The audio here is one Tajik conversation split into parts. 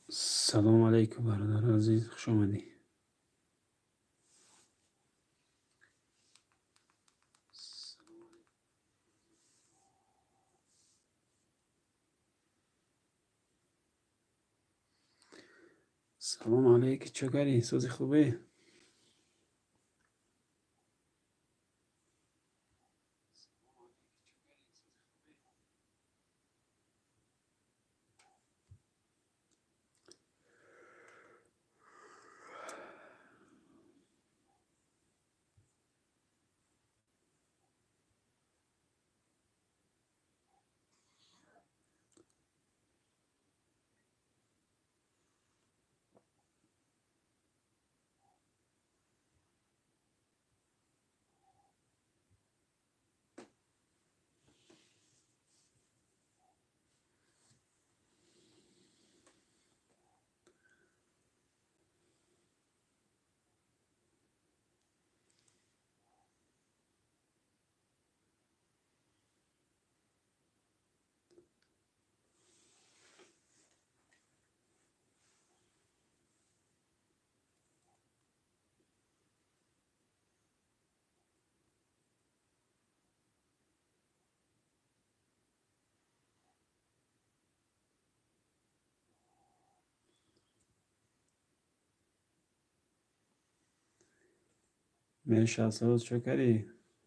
Салому алайкум, бародари азиз, хуш омадӣ. Салому алайкум, чӣ карӣ? Сози хубе? Меша, соз, чӣ карӣ?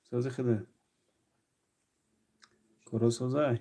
Сози худа? Коро созай?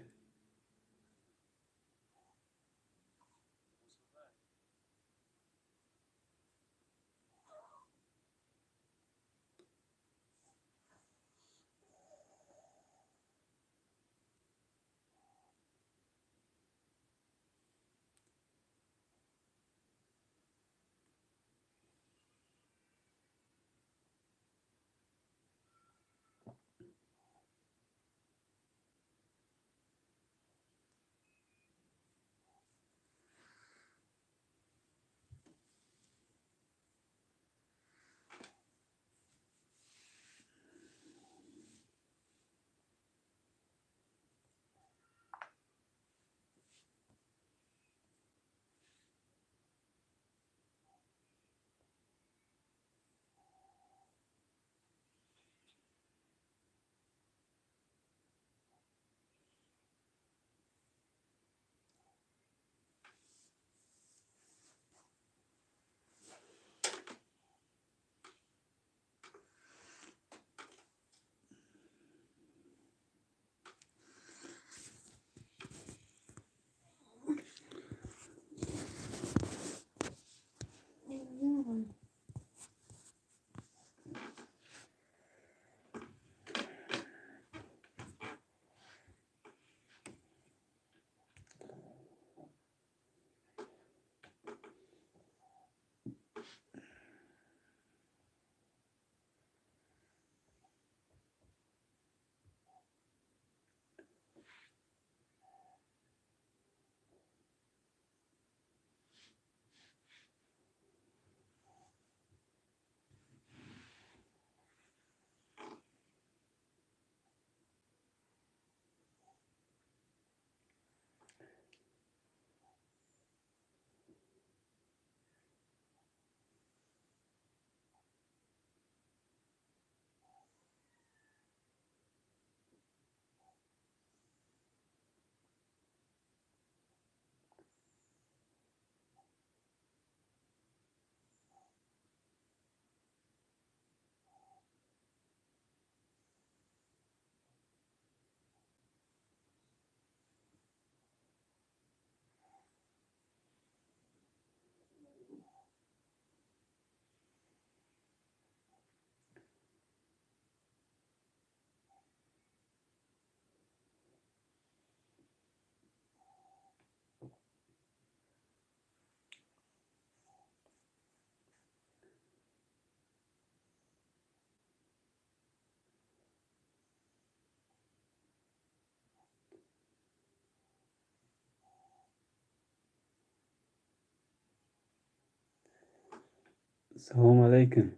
Салому алайкум.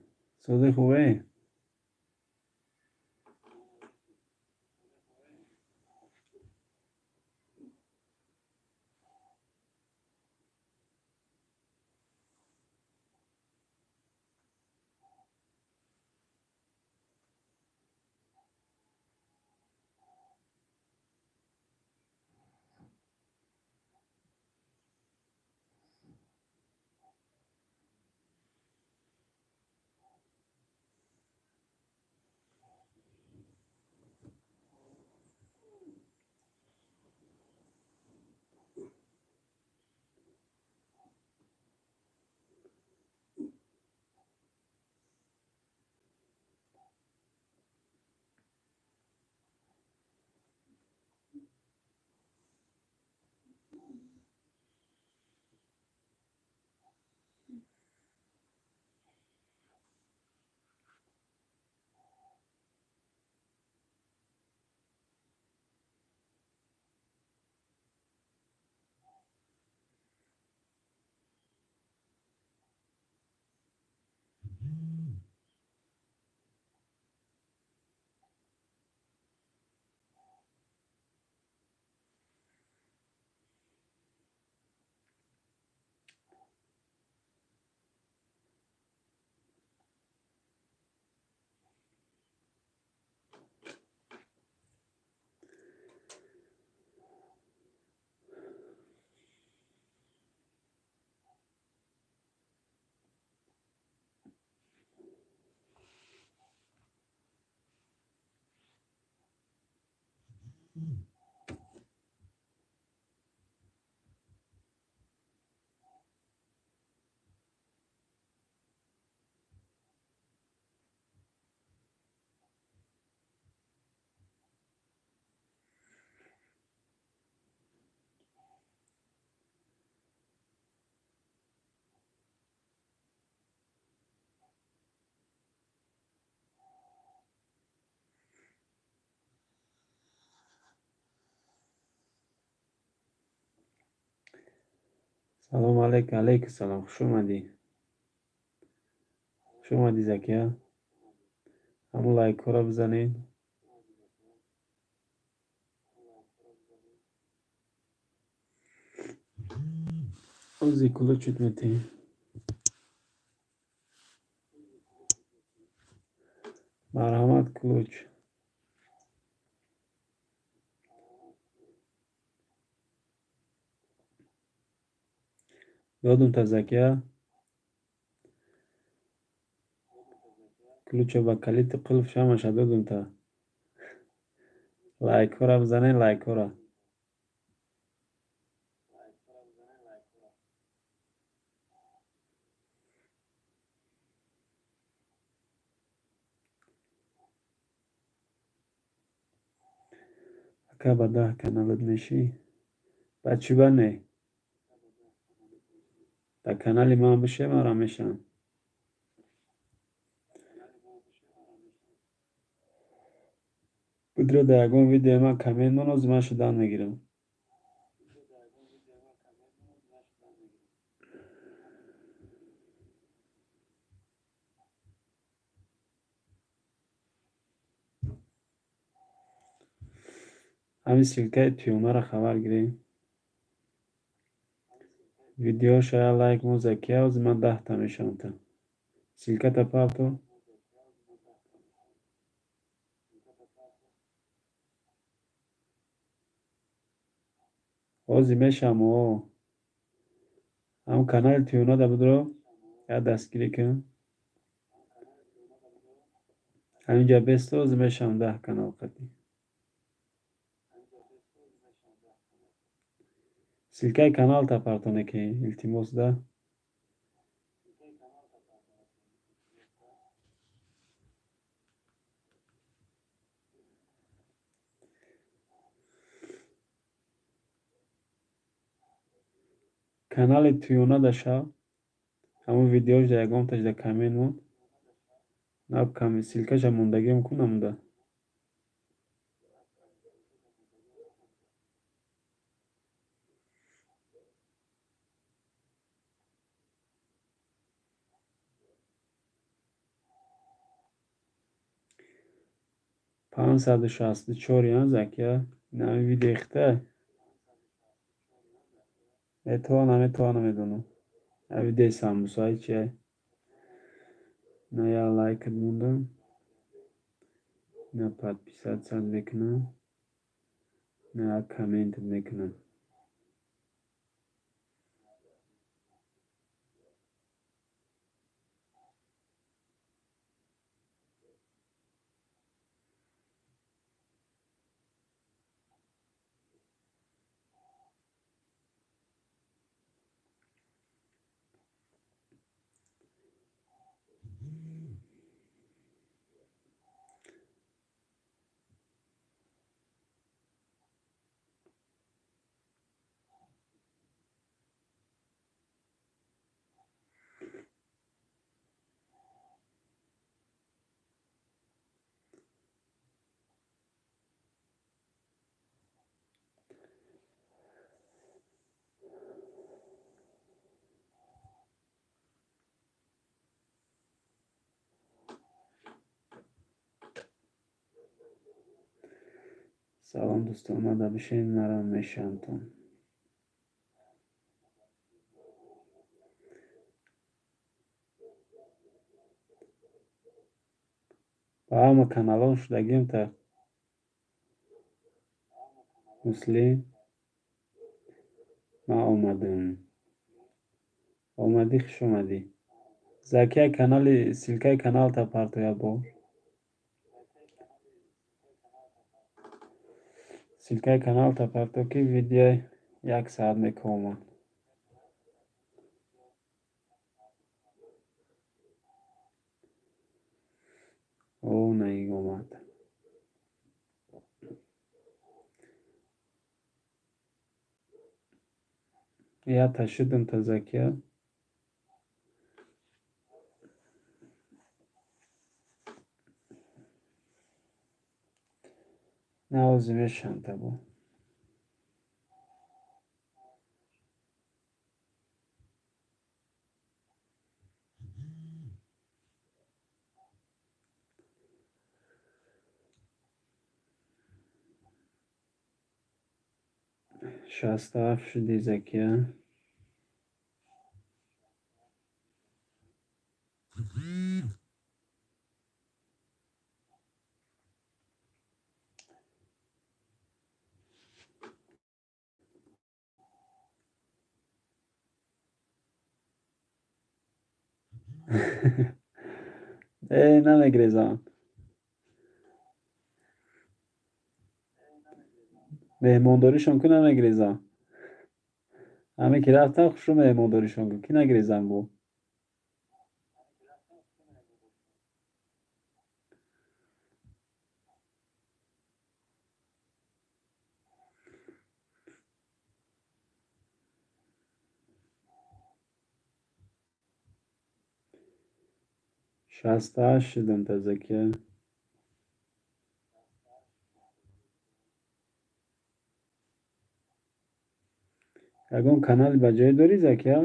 Сози хубе? Салом алейк, алейкум салом, хуш омадӣ. Хуш омадӣ, Закия. Ҳамун лайкҳоро бизанед. Ози ключит метиҳем. Марҳамат, ключ. Додум та, Закия. Ключа ба калити қулф шамаша додум та. Лайкҳоро бизанед, лайкҳоро. Ака, ба 10 каналат мешӣ? Ба чӣ ба не? Дар канали ман бише, мара мешавам. Будро, дар ягон видеои ман коммент мон, ози ман шудан мегирам. Ҳамин ссылкаи туёнаро хабар гирем. Видеоша я лайк мо, Закия, ози ман 10-та мешавам та. Ссылката парто. Ози мешавам о. Ҳам канали туёнада будро, я дастгирӣ кун. Ҳаминҷа бесто, ози мешавам 10 канал қатӣ. Ссылкаи каналта партоне ки, илтимос да. Канали туёнада шав. Ҳамон видеош дар ягонташ дар коммент мон. Наб ссылкаша мондагиам ку намуда. 564 я, Закия. Ин видеои хитай. Метавон, наметавон, намедонам. Видеои самбусаи чия? На я лайкат мондам. На подписаться мекунам. На комментат мекунам. Салом, дӯстон, омада бишед, марам мешавамтон. Ба ҳама каналҳо шудагием та, Муслим. Ман омадам. Омадӣ, хуш омадӣ. Закия, канали ссылкаи каналта партоя бо. Ссылкаи каналта парто, ки видеои як саат мекомад. О, наомад. Ята шудам та, Закия. Навози мешавам табо. 67 шуди, Закия. Э, намегрезам. Меҳмондоришон ку, намегрезам. Ҳаме ки рафтам, хушрӯ меҳмондоришон ку, ки нагрезам бо. 68 шудам та, Закия. Ягон канали ба ҷое дорӣ, Закия?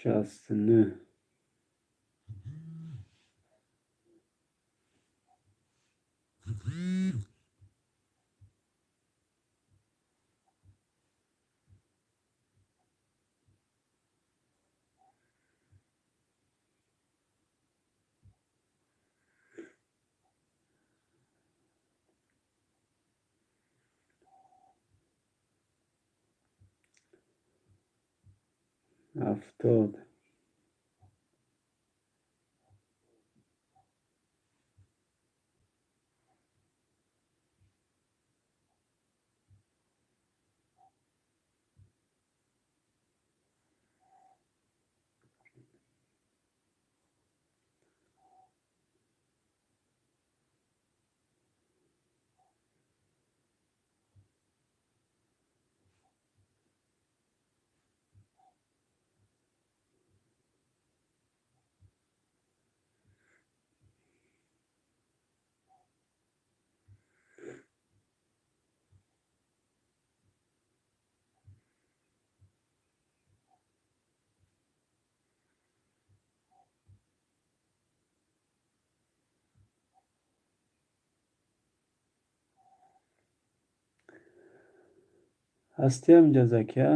69. 70. Ҳастиам инҷа, Закия?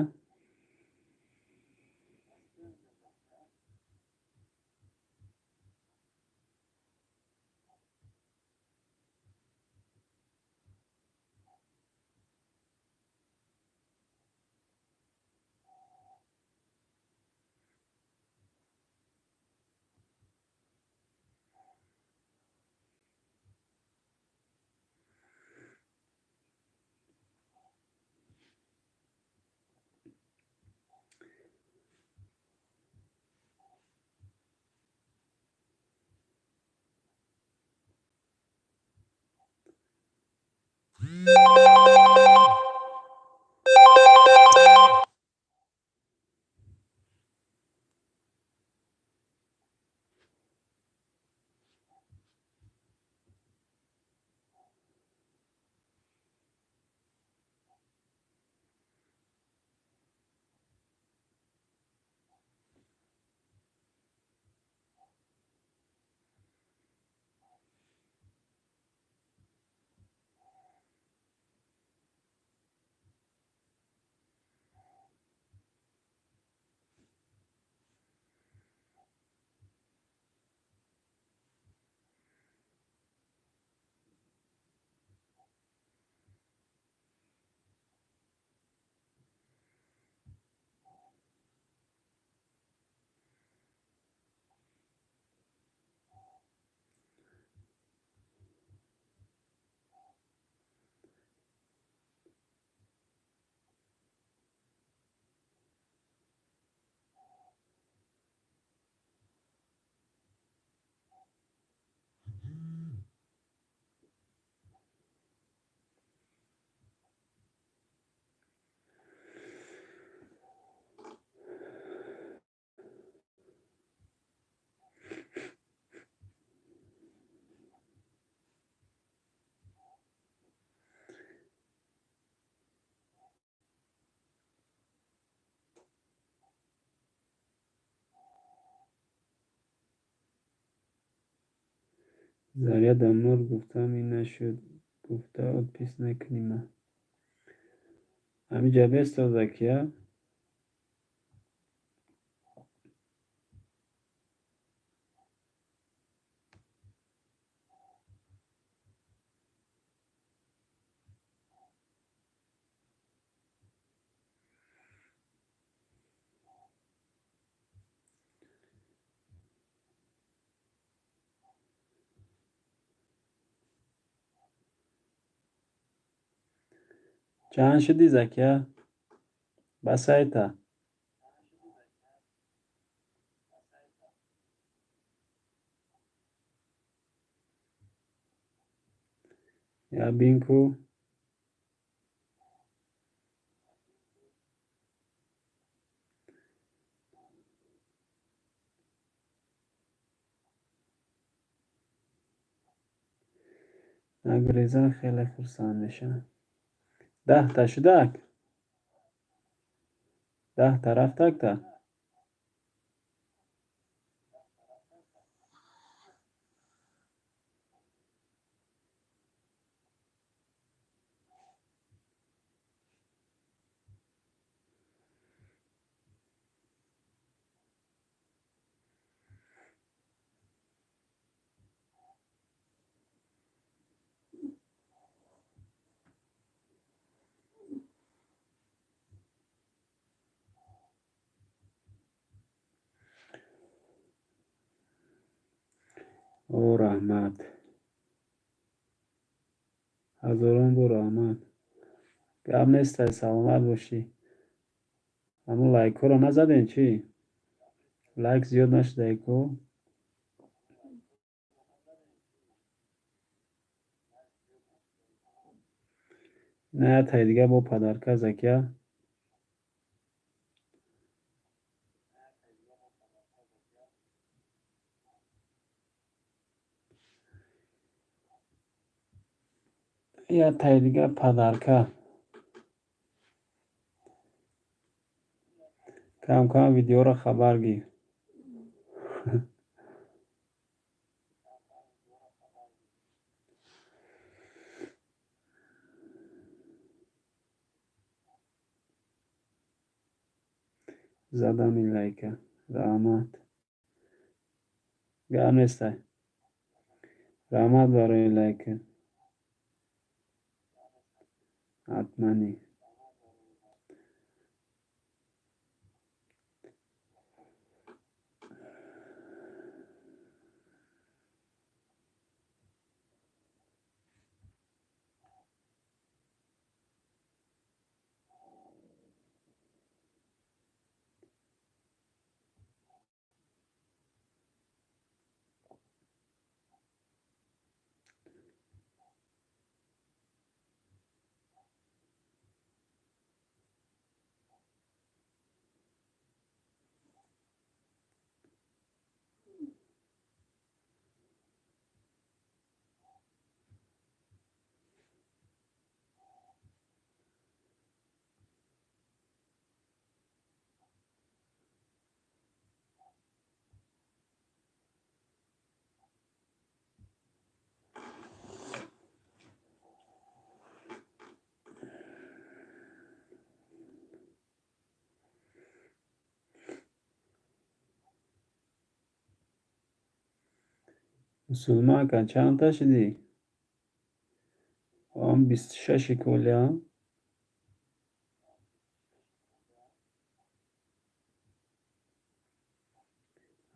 Заря Дамнур гуфтам, ин нашуд, гуфта отпись накунима. Ҳамиҷа бесто, Закия. Чанд шудӣ, Закия? Ба сайта. Я бинку. Нагрезан, хеле хурсанд мешавам. 10-та шудак? 10-та рафтакта? О, раҳмат. Ҳазорон бор раҳмат. Гап нестай, саломат бошӣ. Ҳамун лайкҳоро назадем чӣ? Лайк зиёд нашудай ку? На ятай дига бо подарка, Закия. Ятай дига подарка. Кам кам видеоро хабар гир. Задами лайка. Раҳмат. Гап нестай. Раҳмат барои лайка. Ҳатманӣ. Мусулманка, чандта шудӣ? Он 26-и колиам?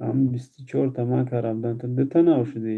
Ҳам 24-та ман кардам, ту дута нав шудӣ?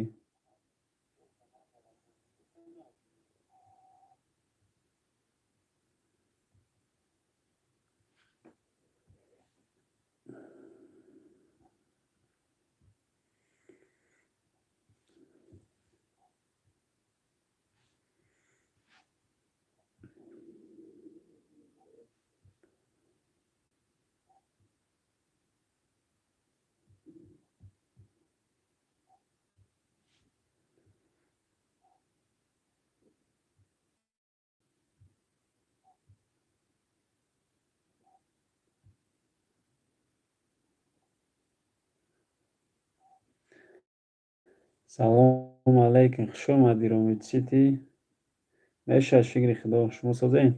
Салом Алайкум, хуш омадӣ, Ромид Сити. Мешавад, шукри Худо, шумо созед?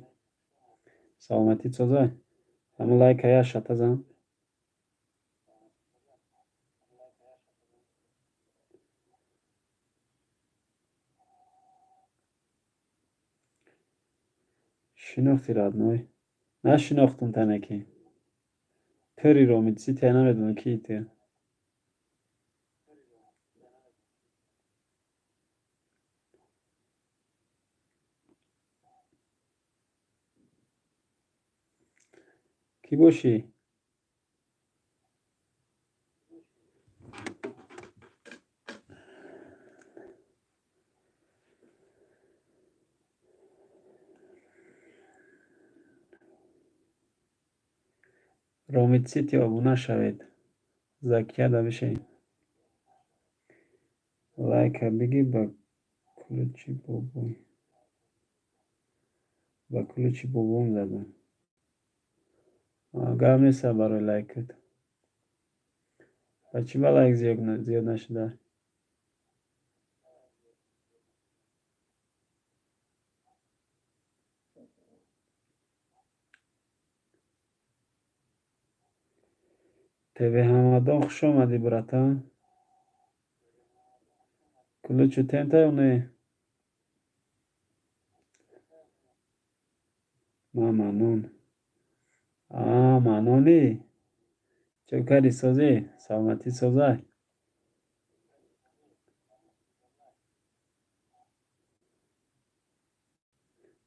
Саломатит созай? Ҳамун лайка як шата зан. Шинохти, родной? Нашинохтум танаки. Тури Ромид Сити, намедонам ки ту. Кӣ бошӣ? Ромид Сити обуна шавед. Закияда бишед. Лайка бигир ба ключи бобой. Ба ключи бобом задам. Гап нест барои лайкат. Ба чӣ ба лайк зиёд нашуда? ТВ Ҳамадон, хуш омадӣ, братан. Ключу тента ё не? Ман Манон. А, Манонӣ? Чӣ кардӣ, созӣ? Саломатӣ созай?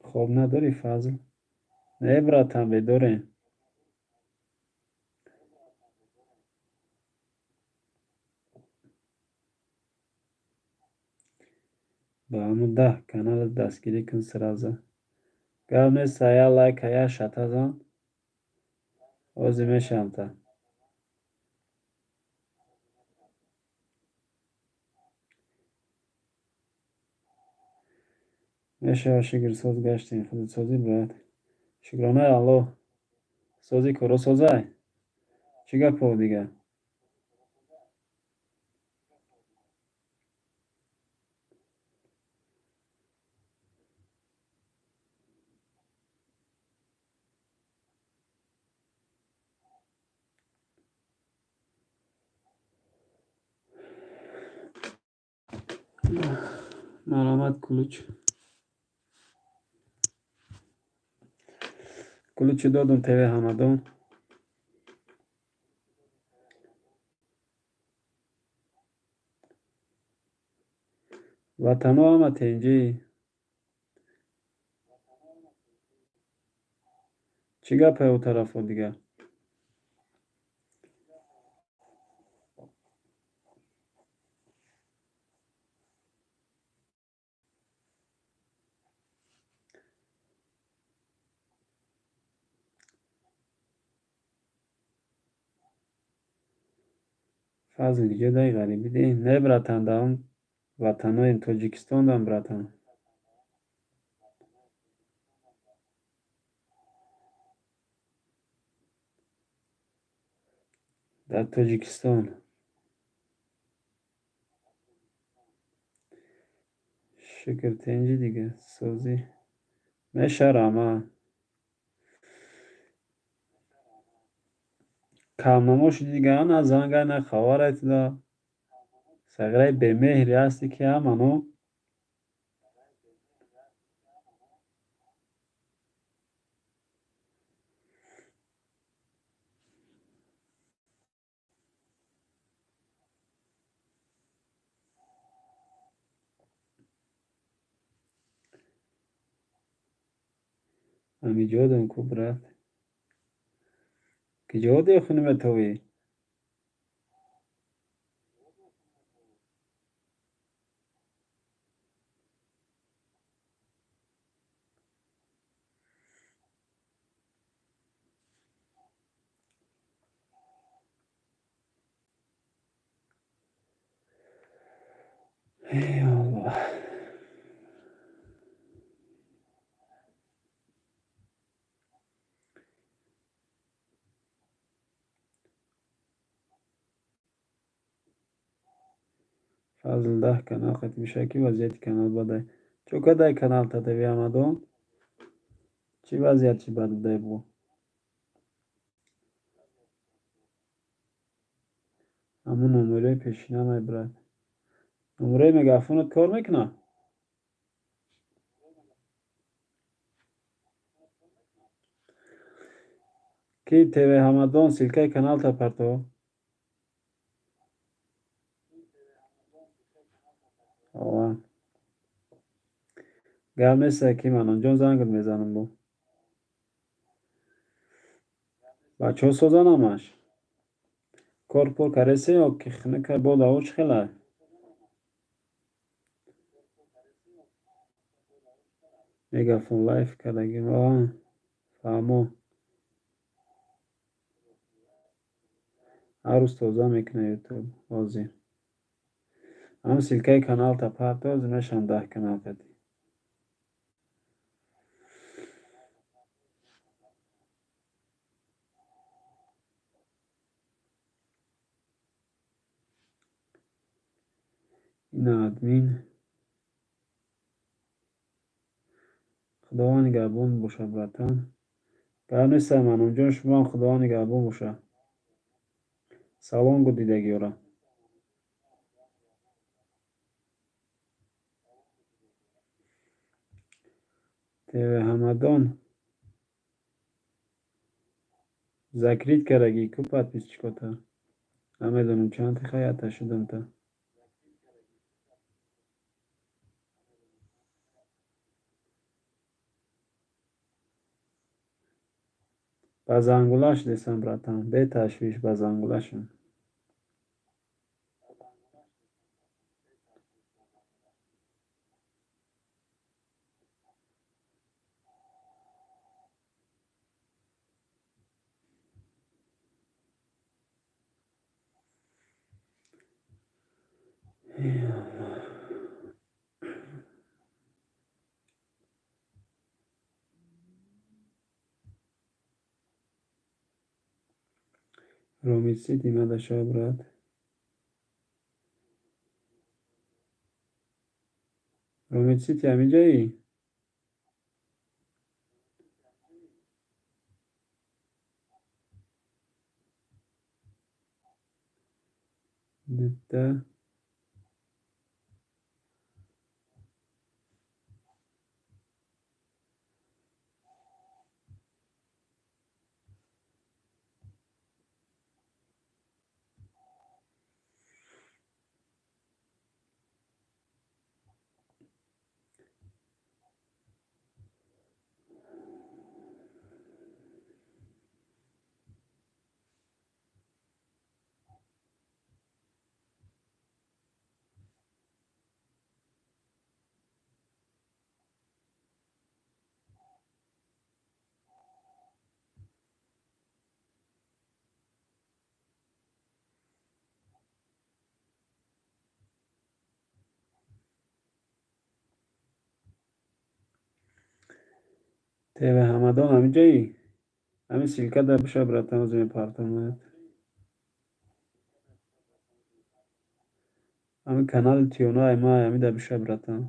Хоб надорӣ, Фазл? Не, братан, бедорем. Ба ҳамун 10 каналат дастгирӣ кун сразу. Гап нест, як лайка, як шата зан. Ҳозир мешавам та. Мешавад, шукр, соз гаштем. Худат созӣ, брат? Шукронаи Аллоҳ. Созӣ, коро созай? Чӣ гапо дигар? Марҳамат, ключ. Ключи додум ТВ Ҳамадон. Ватано ҳама тенҷӣ. Чӣ гапе ӯ тарафо дигар? Фазл ҷо дай ғарибӣ ди? Не, братан, даом ватаноем, Тоҷикистон дам, братан. Дар Тоҷикистон. Шукр, тенҷи дига, созӣ. Мешарама. Камнамо шуди дига, на занга, на хабарай туда. Сағираи бемеҳре ҳастӣ ки ҳамано. Ҳамиҷодам ку, брат. Киҷоди охи наметавӣ? Эй Аллоҳ. Фазл 10 канал қати мешавад, ки вазъияти канал бадай. Чо кадай канал та ТВ Ҳамадон? Чӣ вазъият чи бад будай бо? Ҳамун номерои пешина мебарад. Номерои мегафонат кор мекунад? Ки ТВ Ҳамадон ссылкаи каналта парто? Ова. Гап неста ки Манонҷон зангат мезанам бо. Бачаҳо созан ҳамаш? Кор пур каресе ё ки хунука бод ҳаво чӣ хел ай? Мегафон лайф кардагим. Фаҳмо. Ҳар рӯз тоза мекунад ютуб ҳозир. Ҳам ссылкаи каналта парто, ҳозир мешавам 10 канал кардӣ. Ина админ. Худованд нигаҳбон боша, братан. Гап неста Манонҷон, шумоам Худованд нигаҳбон боша. Салом гӯ дидагиёра. ТВ Ҳамадон закрит кардагӣ ку подписчикота. Намедонам чанд хаята шудам та. Ба зангула шудесам, братан, беташвиш ба зангула шуд. Ромид Сити мадаша, брат. Ромид Сити ҳамиҷаӣ? Дта ТВ Ҳамадон ҳамиҷаӣ? Ҳамин ссылка да биша, братан, ҳозир мепартонад. Ҳамин канали Тиёнаи ма ҳамида биша, братан.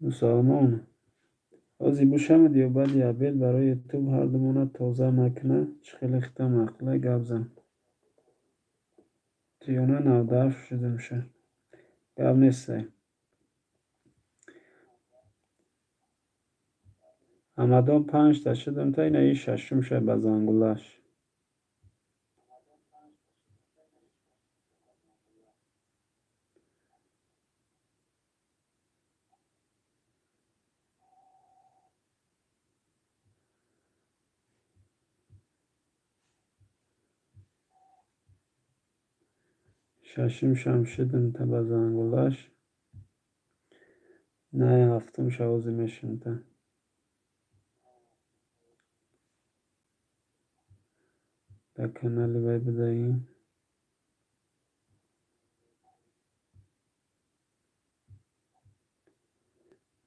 Мусалмон, ҳозир бошамад ё баъди обед барои ютуб ҳардумона тоза накуна, чӣ хеле хита маъқулай гап зан. Тиёна 97 шудамша. Гап нестай. Ҳамадон 5та шудам та ина и шашум ша ба зангулаш. Шашум шам шудам та ба зангулаш. На, ҳафтум шавози мешум та. Дар канали вай будаи.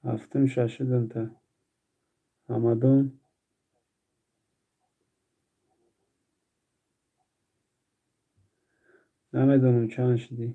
Ҳафтум шашудам та. Ҳамадон. Намедонам чанд шудӣ.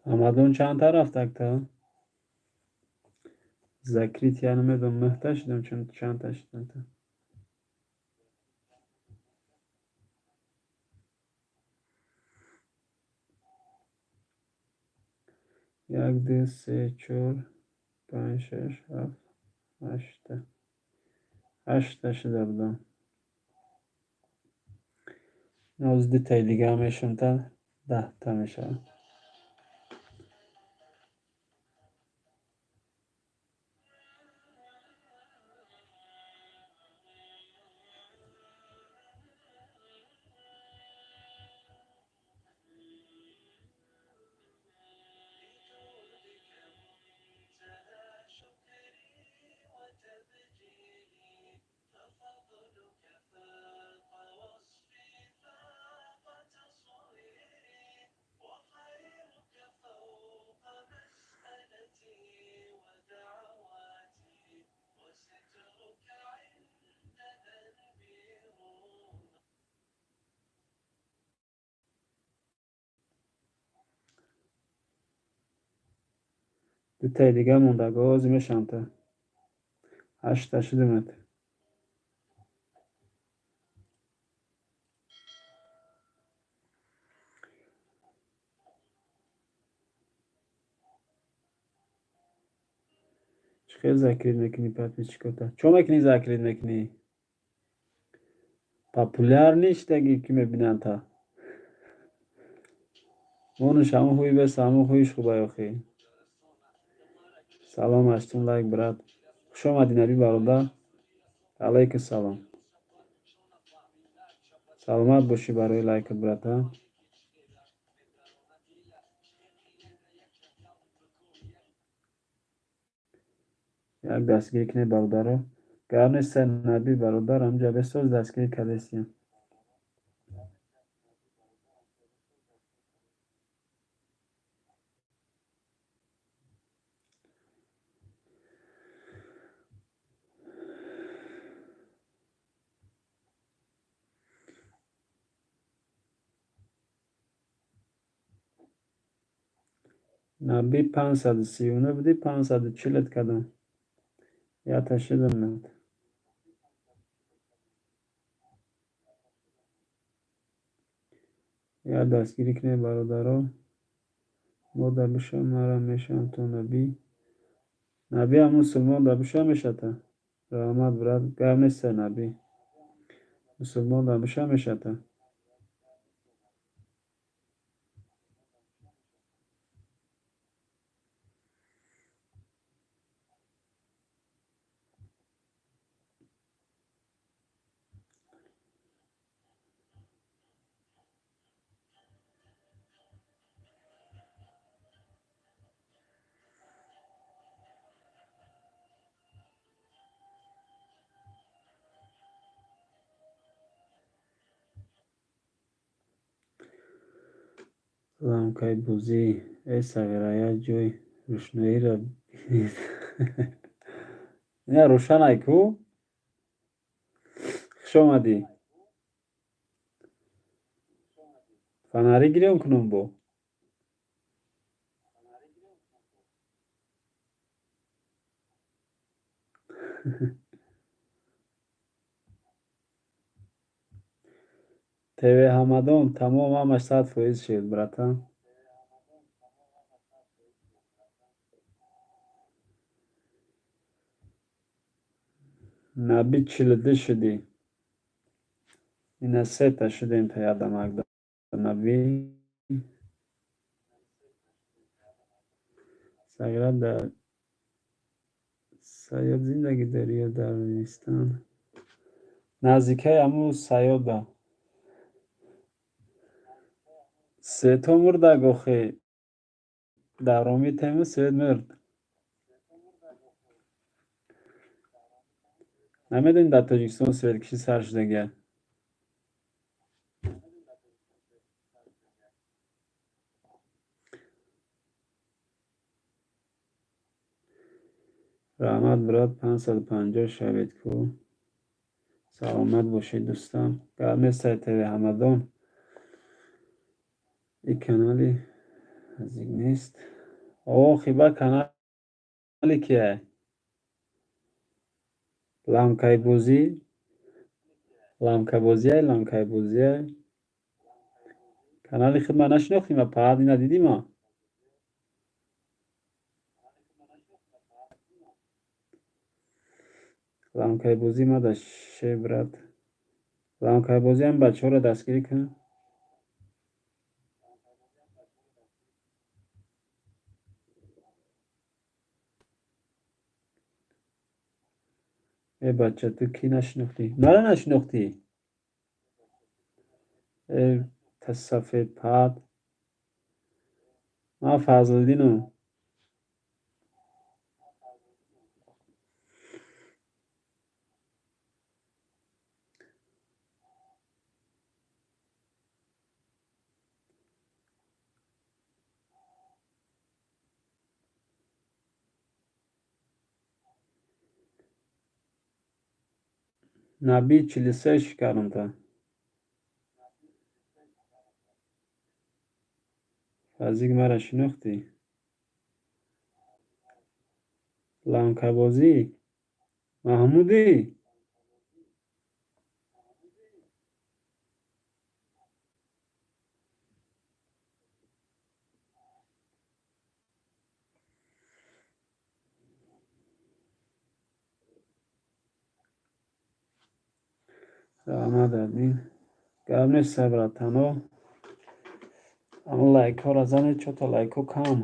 Ҳамадон чанд тараф та? Закрытия намедонам, нӯҳта шудам, чандта шудам та. Як, ду, се, чор, панҷ, шаш, ҳафт, ҳаштта. Ҳаштта шуда будам. Ноз дутаи дига мешум та, 10та мешавад. Дутаи дига монда, гози мешавам та. Ҳаштта шудимад. Чӣ хел закрыть мекунӣ подписчикота? Чо мекунӣ закрыть мекунӣ? Популярный шудаги ки мебинанд та. Монуш ҳамон хуи бес, ҳамон хуиш хубай охи. Салом, ҳаштум лайк, брат. Хуш омадӣ, Наби бародар. Алайкум салом. Саломат бошӣ барои лайкат, брата. Як дастгирӣ кунед, бародаро. Гап нест, Наби бародар, ҳамҷа бесоз дастгирӣ кардесиям. Наби 539 будӣ, 540 кардам. Якта шудам. Як дастгирӣ кунед, бародаро. Мо да бишавам, марам мешавам то Наби. Наби ҳам мусулмон да биша мешата. Раҳмат, брат. Гап нест, Наби. Мусулмон да биша мешата. Ламкаи бозӣ. Э Сағира, як ҷой рӯшноиро бинед. Ина рӯшанай ку? Хуш омадӣ. Фонари гирён кунум бо? ТВ Ҳамадон тамом ҳамаш 100% шуд, братан. Наби 42 шудӣ. Ина сета шудем та ядамакда. Наби Сағира дар Саёд зиндагӣ дорӣ ё дар Арманистон? Наздикаи ҳаму Саёда. Свето мурдаг охе. Дар роми тему свет мурд. Намедонӣ дар Тоҷикистон светкишӣ сар шудагия? Раҳмат, брат, 550 шавед ку. Саломат бошед, дӯстам. Гап нестай ТВ Ҳамадон. Ин канали наздик нест. Охи ба канали кия? Ламкайбозӣ? Ламкабозиай, ламкайбозиай. Канали худ ма нашинохтӣ ма паҳат ина дидӣ ма? Ламкайбозӣ ма да ше брат. Ламкайбозӣ ҳам бачаҳоро дастгирӣ кун. Э бача, ту кӣ нашинохтӣ? Мара нашинохтӣ? Э сафедпаҳат. Ман Фазлиддином. Наби 43 шикарунта. Фазик мара шинохтӣ? Ламкабозӣ? Маҳмудӣ? Раҳмат, админ. Гап нест, братано. Ама лайкҳоро занед, чорта лайкҳо кам.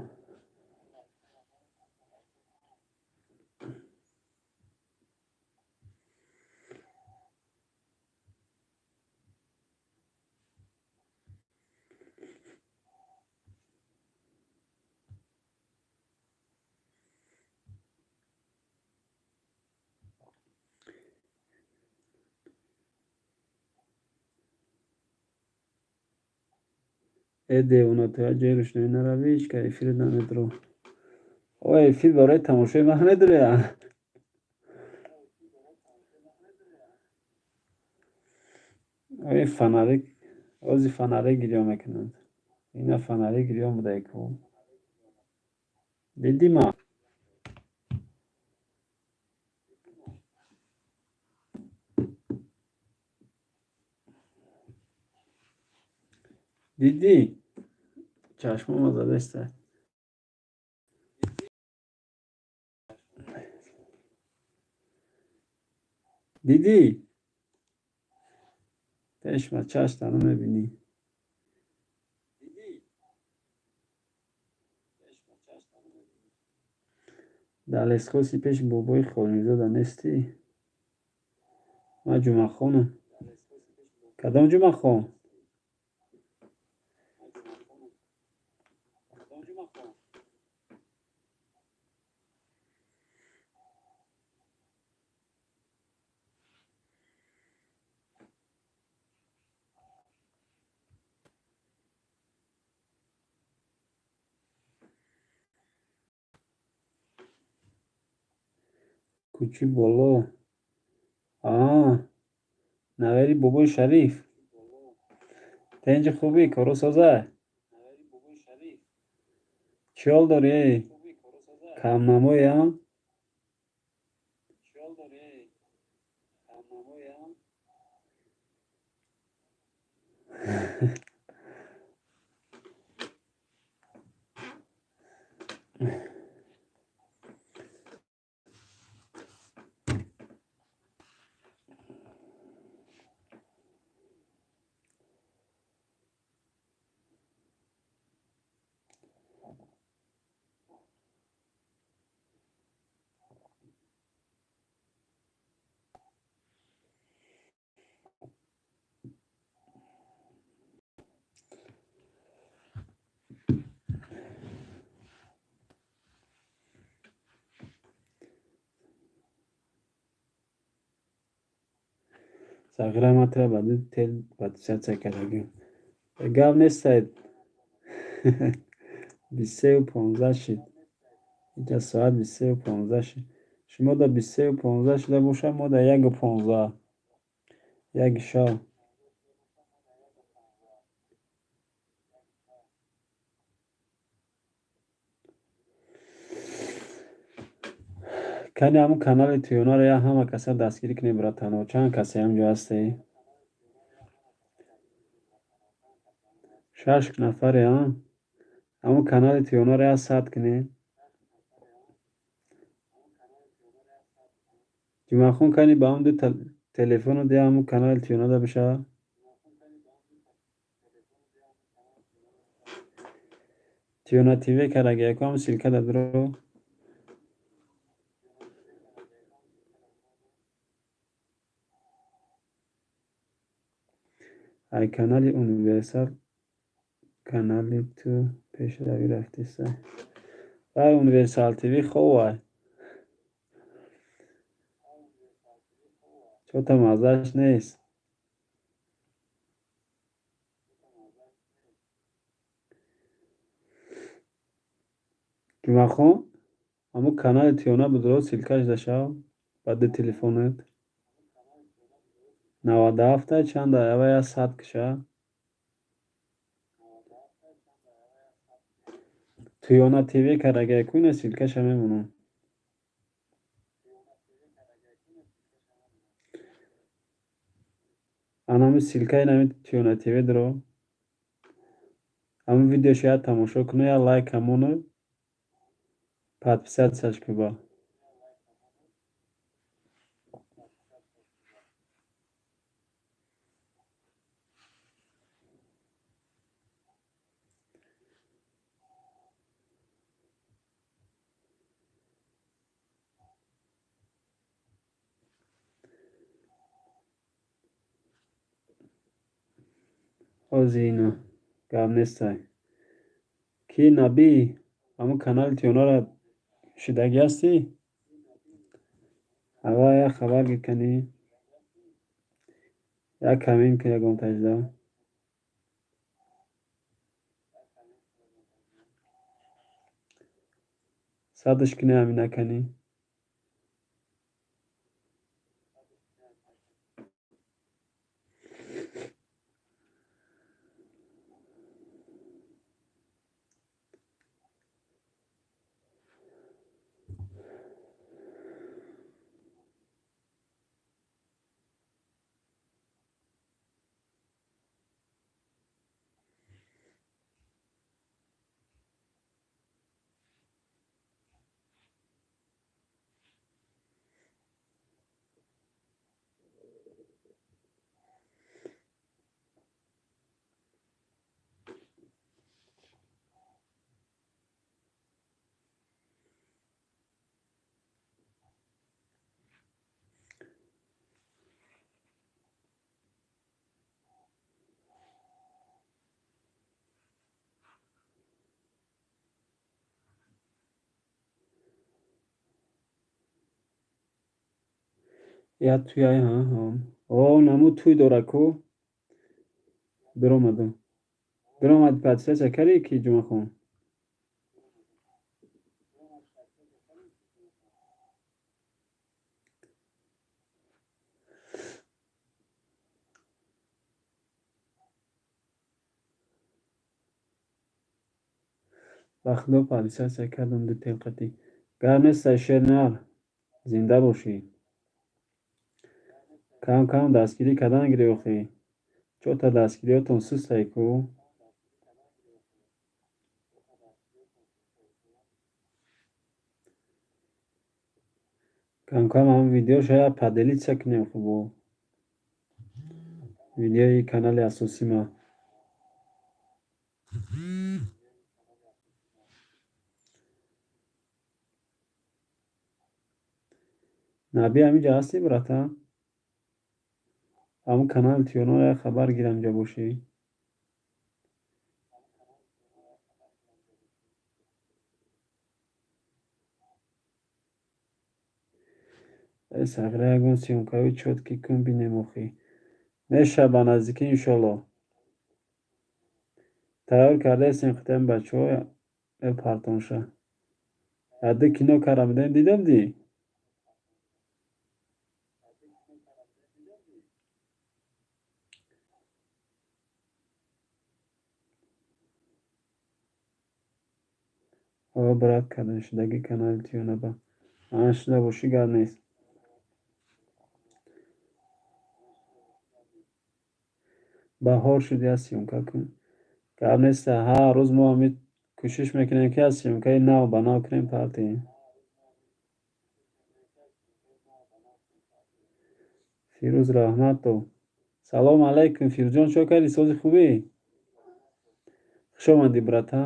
Э девона, ту як ҷои рӯшноӣ наравӣ, ҳеҷ кас эфират намедро. О эфир барои тамошои ман медроя? Ои фонарик, ози фонарик гирён мекунанд. Ина фонарик гирён будай ку. Дидӣ ма? Дидӣ? Чашмома задаста. Дидӣ? Пешма чашта намебинӣ. Дар лесхози пеши бобои Холмирзода нестӣ? Ман Ҷумъахоном. Кадом Ҷумъахон? Кӯчи боло. Навари бобои Шариф. Тинҷи хубӣ, кору соза? Чӣ ҳол дорӣ, эй? Камнамоям? Сағира, ман тра ба ду тел подписаться кардагим. Гап нестед. 23:15 шид. Инҷа соат 23:15 шид. Шумо да 23:15 шуда бошад, мо да 1:15. Яки шав. Кани ҳамун канали Тиёнаро я ҳама каса дастгирӣ кунед, братано. Чанд касе ҳамҷо ҳасте? Шаш нафаре, а? Ҳамун канали Тиёнаро я сад кунед. Ҷумъахон, кани ба ҳамун ду телефону дия ҳамун канали Тиёнада бишавад. Тиёна ТВ кардаги, яко ҳамун ссылка да дуро. Ай канали Универсал канали ту пешравӣ рафтеса. Вай, Универсал ТВ ховай. Чота маззаш нест. Ҷумъахон, ҳамун канали Тиёна будро, ссылка ш дашав ба ду телефонат. 97 чанда ава я сад киша. Тиёна ТВ кардаги, яко ина ссылка ша мемонам. Ана ҳамин ссылка и нами Тиёна ТВ дуро. Ҳамин видеошо я тамошо куну, я лайк ҳамону подписаться ш куба. Ҳози ино гап нестай. Ки Набӣ, ҳамун канали Тиёнаро шидагӣ ҳастӣ? Ава як хабар гир кани. Як коммент кун ягон таҷда. Садаш куни ҳамина кани. Я туяй ҳа. О, наму туй дора ку. Биромаду. Биромад, подписаться кардӣ ки, Ҷумъахон? Ба худо, подписаться кардам ду телқатӣ. Гап нестай, шернар, зинда бошӣ. Кам кам дастгирӣ кардан гирӣ охӣ. Чота дастгириётон сустай ку. Камкам ҳам видеоша я поделиться кунем хубо. Видеои канали асосима. Наби, ҳаминҷа ҳастӣ, брата? Ҳамун канали Тиёнора як хабар гирам, ҷа бошӣ. Э, Сағира, ягон съёмкаи чёткий кун, бинем охӣ. Меша ба наздикӣ, иншолло. Тайёр кардаестем хитами бачаҳо партонша. Яду кино кара будем, дида будӣ? О, брат, кардашудагӣ канали Тиёнаба. Ана шуда бошӣ, гап нест. Баҳор шуд, як съёмка кун. Гап нест, ҳар рӯз мо ҳами кӯшиш мекунем, ки аз съёмкаи нав ба нав кунем партием. Фирӯз Раҳматов. Салом алайкум, Фирӯзҷон, чо кардӣ, сози хубӣ? Хуш омадӣ, брата.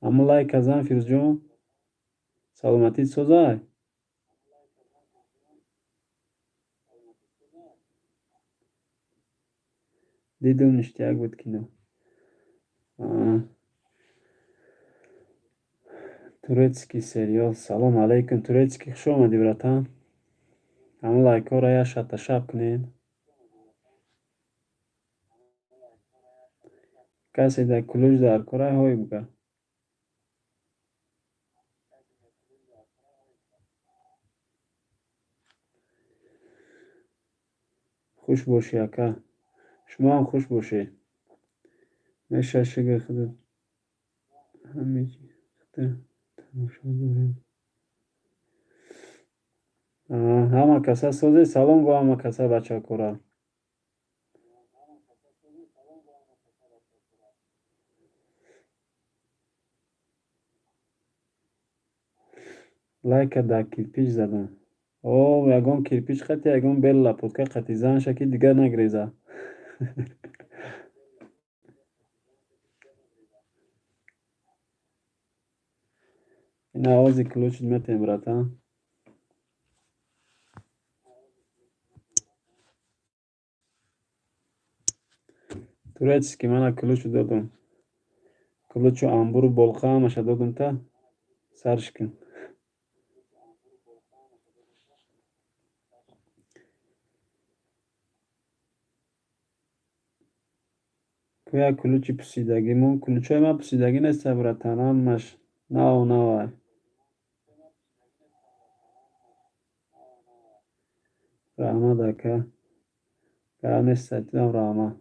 Ҳамун лайка зан, Фирӯзҷон. Саломатит созай? Дидум, ништяк буд кино. Турецкий сериал. Салом алайкум, Турецкий, хуш омадӣ, братан. Ҳамун лайкҳоро як шаташаб кунед. Касе дар кулуҷ дар кора ҳой буга. Хуш бошӣ, ака. Шумо ҳам хуш бошед. Меша шукр худо ҳамеҷи тамошо дорем. Ҳама каса созе, салом бо ҳама каса, бачакора. Лайка дар кирпич задам. О, ягон кирпич қати, ягон бел лапотка қати занша, ки дигар нагреза. Ин овози ключит метем, братан. Турецкий, мана ключу додум. Ключу, амбуру, болқа ҳамаша додум, та сарш кун. Ку як ключи пусидагимон. Ключҳои ман пусидагӣ неста, братан, ҳамаш наву навай. Раҳмат, ака. Гап неста, дидам, раҳмат.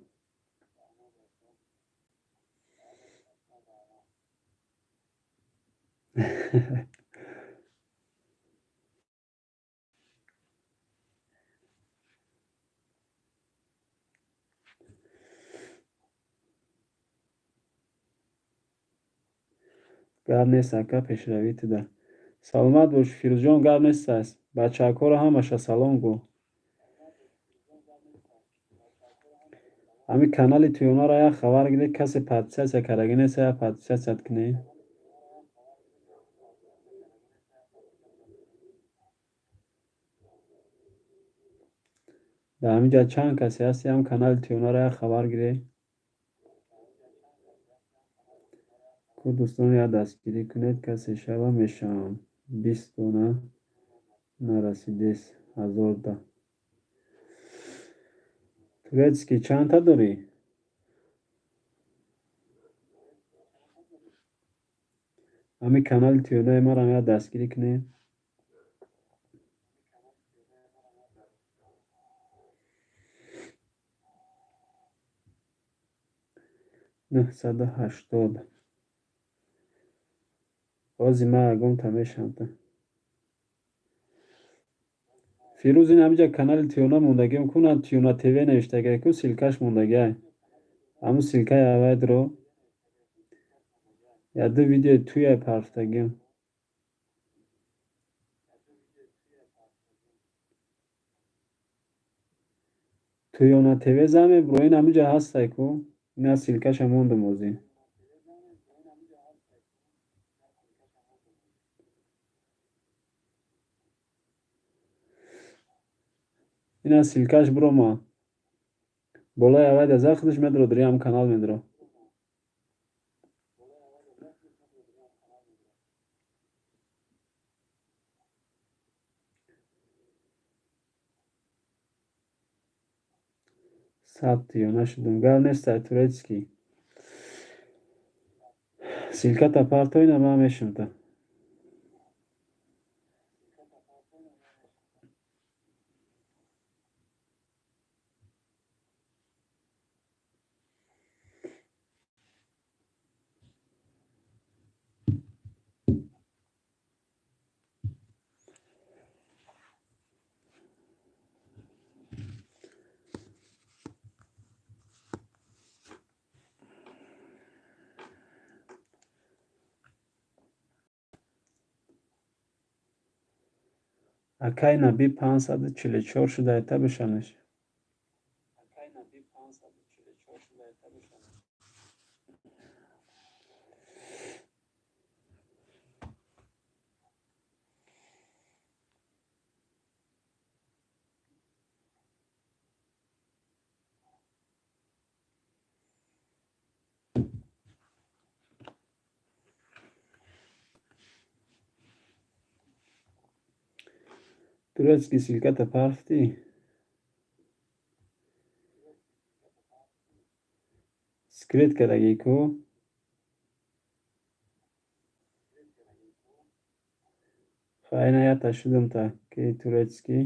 Гап нест, ака, пешравӣ туда. Саломат бош, Фирӯзҷон, гап нест аст. Бачакҳоро ҳамаша салом гӯ. Ҳамин канали Тиёнаро як хабар гиред, касе подписаться кардагӣ нест, як подписаться кунед. Дар ҳамин ҷа чанд касе ҳасти, ҳам канали Тиёнаро як хабар гиред. Ку дӯстон, як дастгирӣ кунед, касе шава мешавам. 20 дона нарасидест ҳазорда. Турецкий, чандта дорӣ? Ҳамин канали Тиёнаи марам як дастгирӣ кунед. 980. Ҳозир ман ягонта мешавам. Фирӯз, ин ҳамиҷа канали Тиёна мондагиам ку, на, Тиёна ТВ навиштагиай ку, ссылкаш мондагиай. Ҳамун ссылкаи авайдро яду видеои туяй парфтагиам. Тиёна ТВ зан мебуро, ин ҳамиҷа ҳастай ку, ина ссылкаша мондум ҳозир. Ина ссылкаш бирома. Болои авайда зад, худаш медро, дари ҳам канал медро. Саб Тиёна шудум. Гап нестай, турецкий. Ссылката парто, ина ман мешумта. Акай Набӣ 544 шуда, айта бишанеш. Турецкий, ссылката парфтӣ? Скрыть кардагӣ ку? Хайна, ята шудум та ки турецкий.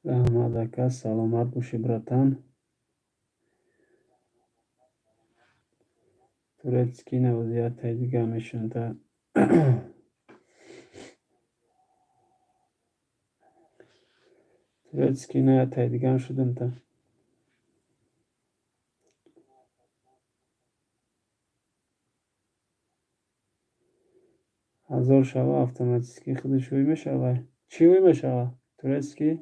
Раҳмат, ака, саломат бошӣ, братан. Турецкий навозиятай дига мешунта. Турецкий наятай дигам шудум та. 1000 шава, автоматически худаш ҳуй мешава. Чӣ ҳуй мешава? Турецкий?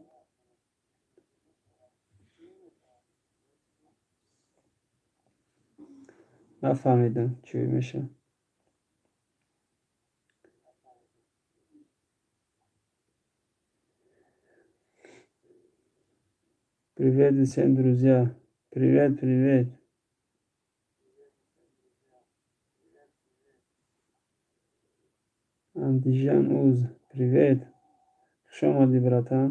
Нафаҳмидам, чӣ ҳуй мешава. Привет всем, друзья. Привет, привет. Андижан Уз, привет. Хуш омадӣ, братан.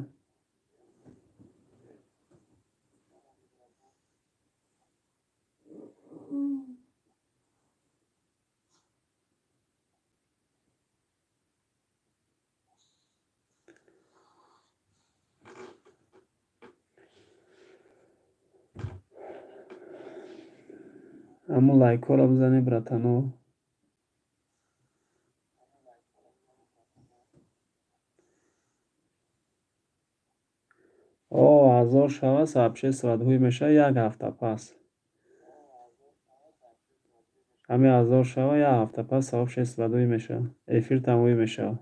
Ҳамун лайкҳоро бизанед, братано. О, 1000 шава, сообществоат ҳуй мешава як ҳафта пас. Ҳамин 1000 шава, як ҳафта пас сообществоат ҳуй мешава. Эфиртам ҳуй мешава.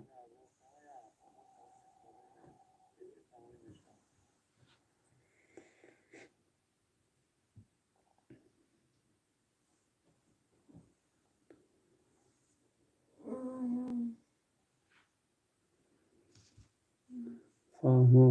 Фаҳмо.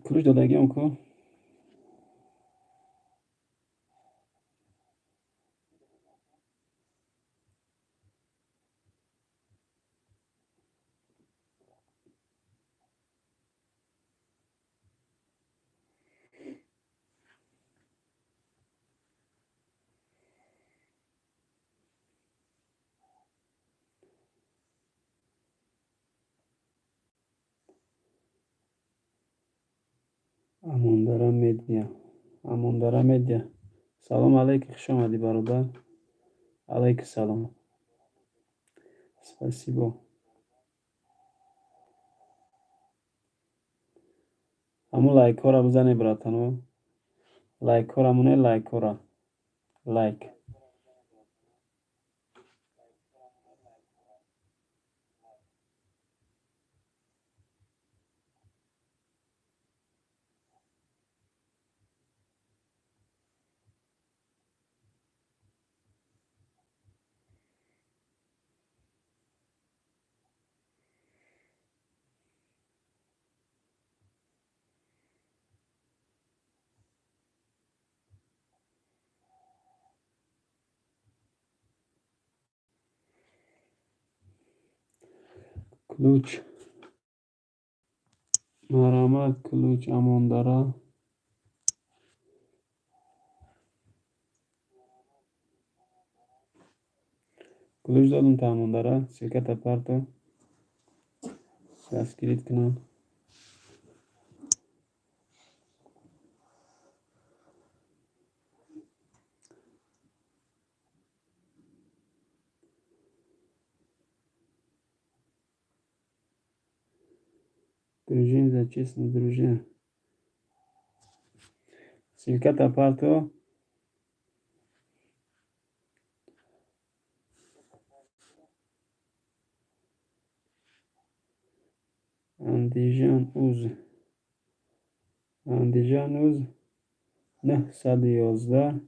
Ключ додагиам ку. Амондара Медиа, Амондара Медиа. Салом алейкум, хуш омадӣ, бародар. Алейкум салом. Спасибо. Ҳамун лайкҳоро бизанед, братано. Лайкҳоро монед, лайкҳоро. Лайк. Ключ. Марҳамат, ключ, Амондара. Ключ додум та Амондара. Ссылката парто. Дастгирит кунам. Дружим за честно, дружим. Ссылката парто. Андижан уз. Андиҷан уз 911,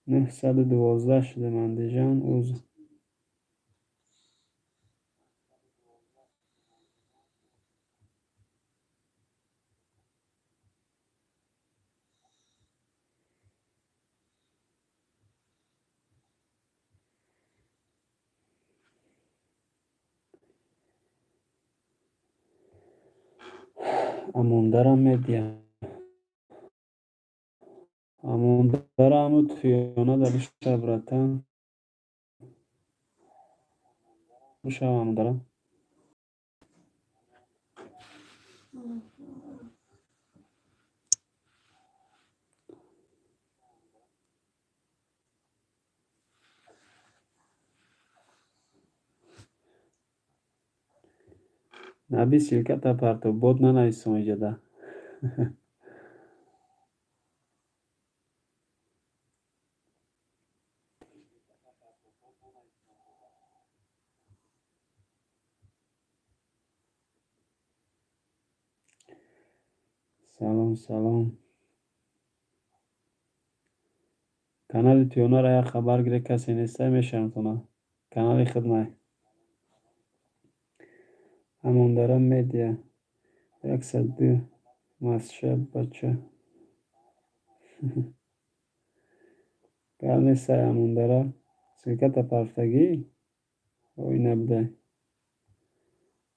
912 шудем. Андиҷан уз. Амондара Медиа. Амондара аму туёна да биша, братан. Бишава, Амондара. Наби, ссылка та парто, бот нанависом иҷода. Салом, салом. Канали Тиёнара як хабар гире, касе нестай, мешавам. Канали хидмай. Амондара Медиа. 102 масша бача. Гап нестай, Амондара. Ссылка та парфтагӣ? Ой, набудай.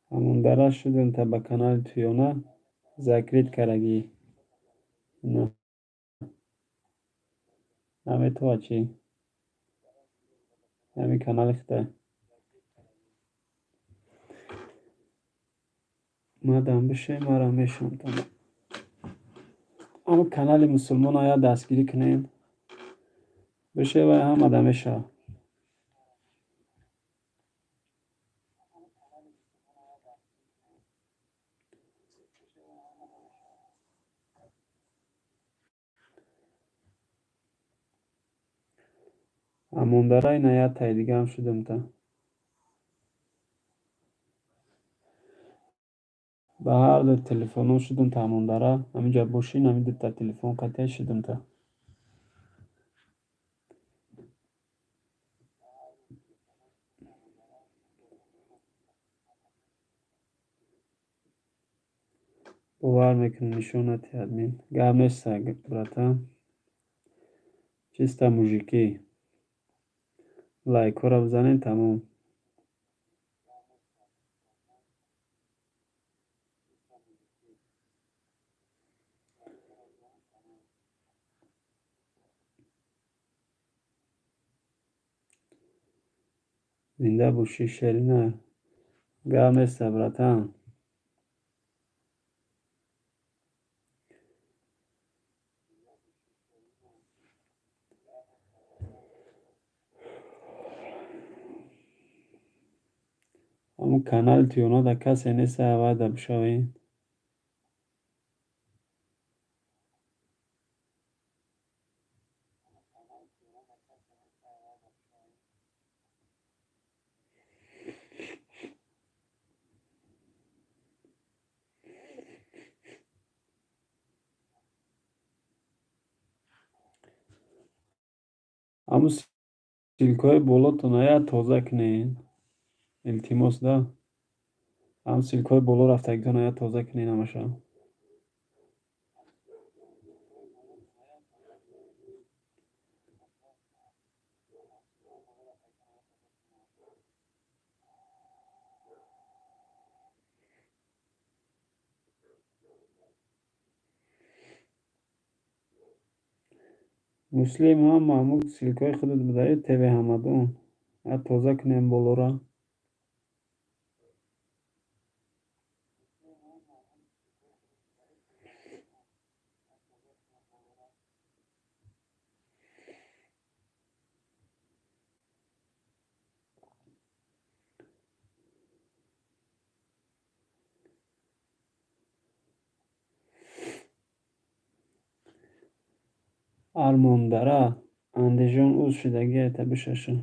Амондара шудем та ба канали Тиёна закрыть карагӣ. На. Наметова чӣ? Ҳами канали хитай. Мадам бише, мара мешам. Ама канали мусулмон ая дастгирӣ кунем. Бише вай ҳамада мешава. Амондара ина як таи дигаам шудем та. Ба ҳар ду телефонҳо шудум та, Амондара. Ҳаминҷа бошин, ҳамин дута телефон қатъия шудум та. Бовар мекунем, нишон надиҳ, админ. Гап неста, братан. Чисто мужики. Лайкҳоро бизанем, тамом. Зинда бошӣ, Шерина. Гап неста, братан. Ҳамун канали Тиёнада касе нест, аввал бишавем. Ҳамун ссылка ҳои болотон ая тоза кунед. Илтимос да. Ҳамун ссылка ҳои боло рафтагитон ая тоза кунед ҳамаша. Муслим ҳама ҳамун ссылка ҳои худат будаи ТВ Ҳамадон. Я тоза кунем болора. Армондара Андижон уз шудагиата бишаша.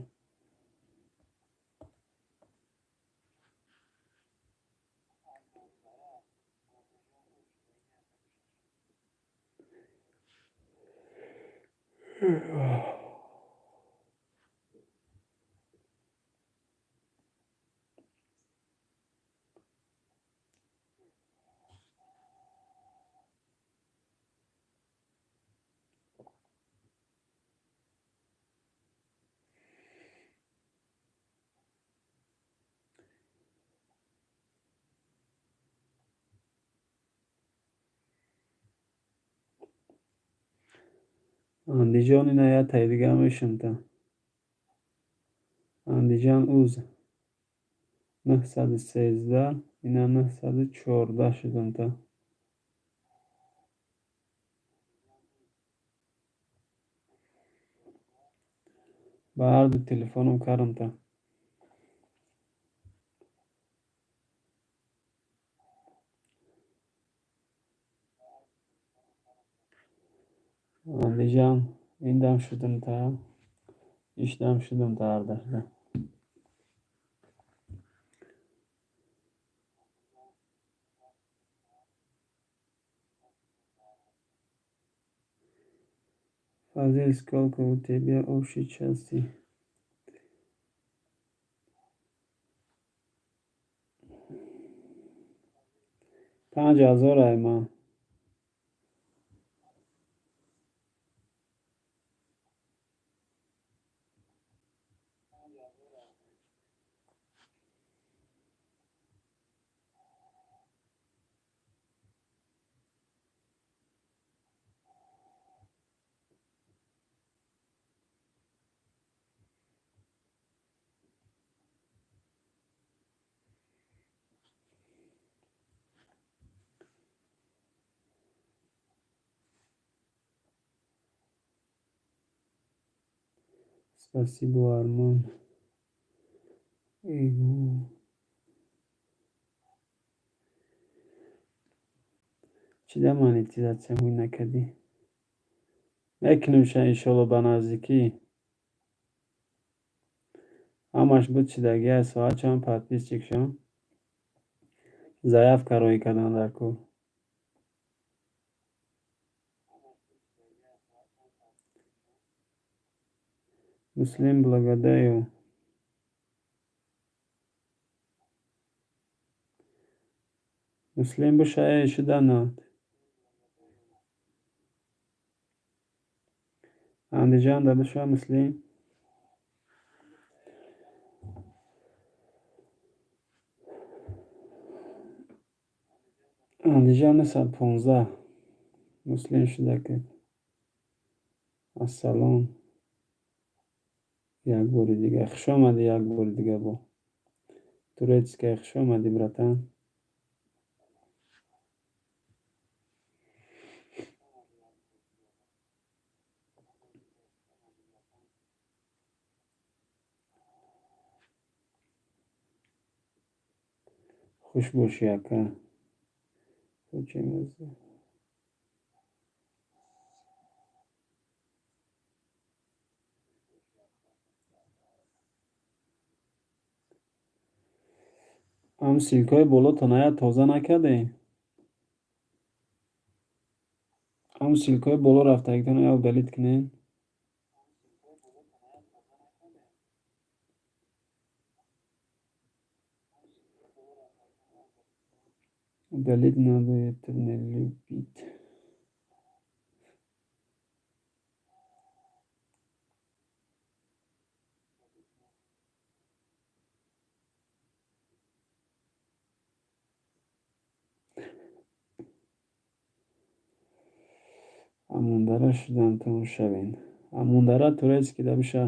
Андиҷон, ина як таи дига мешумта. Андиҷан уз 913, ина 914 шудумта. Ба ҳарду телефоном кардамта. Андиҷан, ин дам шудумта, иш дам шудумта ҳардашда. Фазил, сколько у тебя общей части? 5000 ай ман. Спасибо, Армон. Эго. Чида монетизатсия ҳуй накардӣ? Мекунемша, иншолло, ба наздикӣ. Ҳамаш буд шидагия, соат чанд подписчик шам? Заявка роҳӣ кардан дар кор. Муслим, благодарю. Муслим бошае шуданад. Андиҷан да биша, Муслим. Андиҷан 915. Муслим шуда ки. Ассалом. Як бори дига хуш омадӣ, як бори дига бо. Турецкая, хуш омадӣ, братан. Хуш бошӣ, ака. Ам ссылкаҳои болотон ая тоза накардем? Ам ссылкаҳои боло рафтагитон ая удалить кунед. Удалить надо, это не любит. Амондара шудам, тамошабин. Амондара турецкий да биша.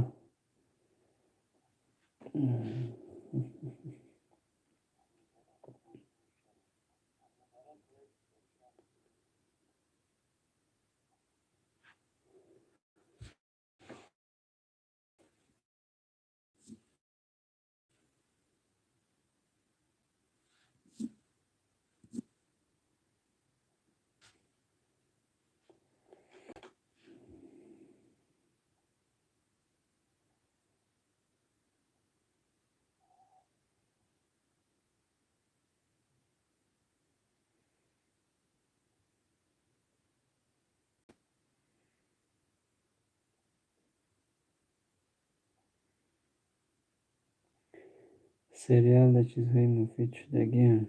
Сериал дар чизҳои муфид шудагиам.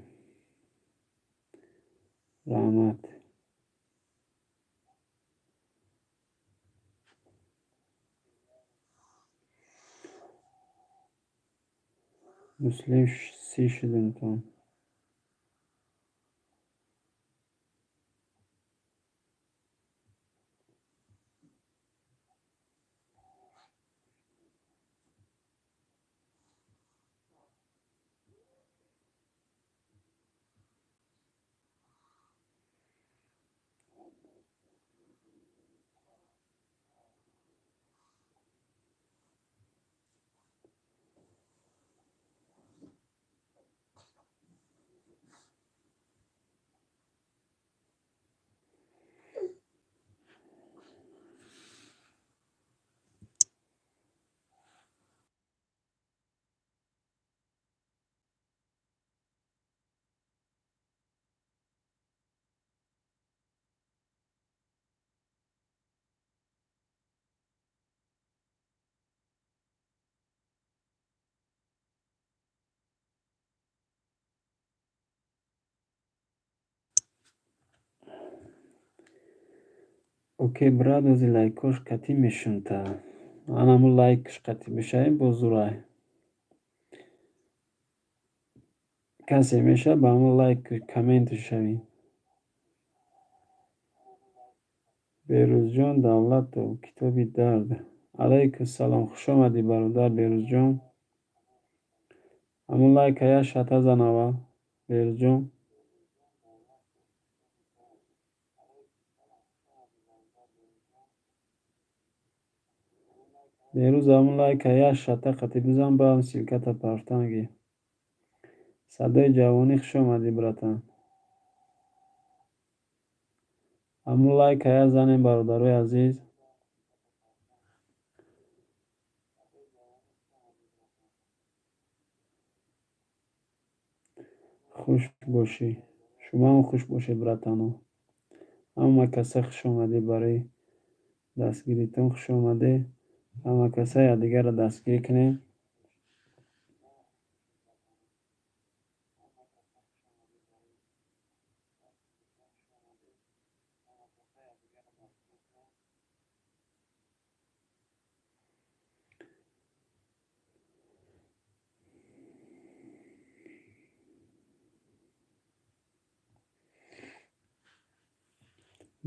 Раҳмат. Муслим сӣ шудемтон. Окей, брат, ози лайкош қатъӣ мешунта. Анаму лайкш қатъӣ бишавем, боз зурай. Касе мешавад, ба ҳамун лайк коммент шавӣ. Берӯзҷон Давлатов, китоби дард. Алайкум салом, хушомадӣ, бародар Берӯзҷон. Ҳамун лайка як шата зан аввал, Берӯзҷон. Берӯз ҳамун лайка як шата қатъӣ бизан, баъд ссылката партан гир. Садои ҷавонӣ, хушомадӣ, братан. Ҳамун лайка як занем, бародарои азиз. Хуш бошӣ. Шумоам хуш бошед, братано. Ҳама каса хушомадед, барои дастгиритон хушомадед. Ҳама каса якдигарро дастгирӣ кунем.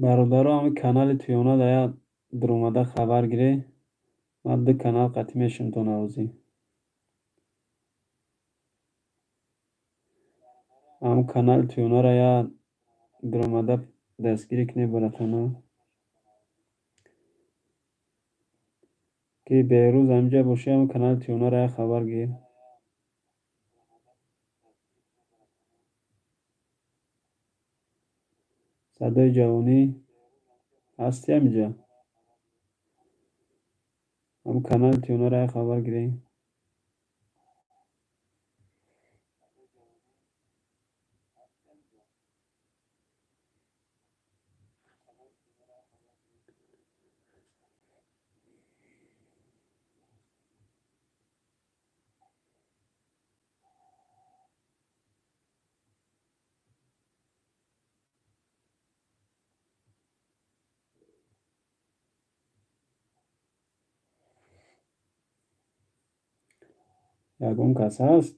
Бародаро, ҳамин канали Туёна да як дуромада хабар гиред. Ман ду канал қатъӣ мешавам то навозӣ. Ҳамун канали Туёнаро як дуромада дастгирӣ кунед, братано. Ки Берӯз ҳаминҷа бошӣ, ҳамун канали Туёнаро як хабар гир. Садои ҷавонӣ ҳастӣ ҳаминҷа? Ҳамун канали Туёнаро як хабар гиред. Ягон кас ҳаст?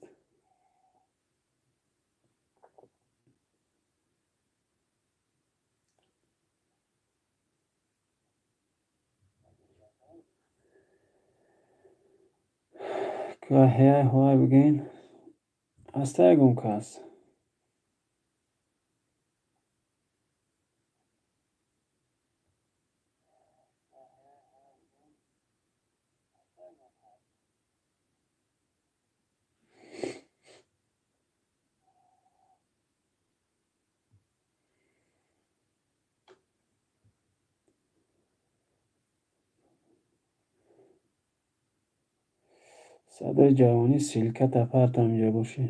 Ҳай бигӯен. Ҳаста ягон кас? Садои ҷавонӣ, ссылката парт ҳаминҷа бошӣ.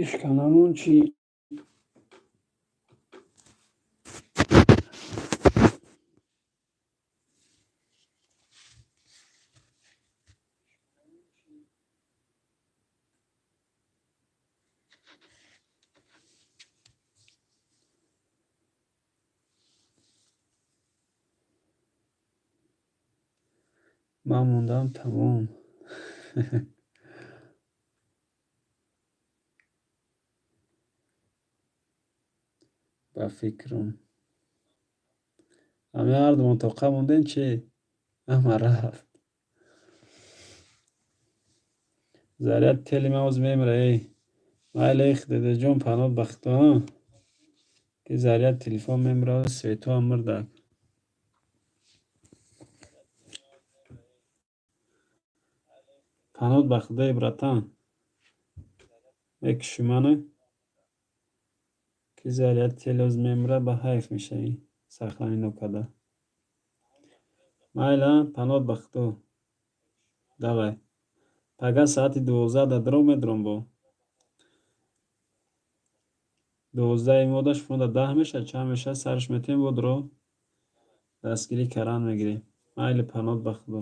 Ишканамон чӣ? Ман мондам, тамом. Ба фикрам, ҳамин ҳардумон тоқа мондем, чи ҳама рафт. Заряд тели ман ҳозир мемира. Эй, майли, эх, дедаҷон, паноҳ ба Худо, ки заряд телефон мемира, светоам мурдак. Паноҳ ба Худое, братан, мекуши мана, ки заряд тели ҳозир мемира, ба ҳайф мешавӣ сахлани нокарда. Майли, а, паноҳ ба Худо, давай, пага соати 12 да дро медром, бо 12-и мода шумода 10 мешавад, чанд мешавад, сараш метем, бо дро дастгирӣ кардан мегирем. Майли, паноҳ ба Худо.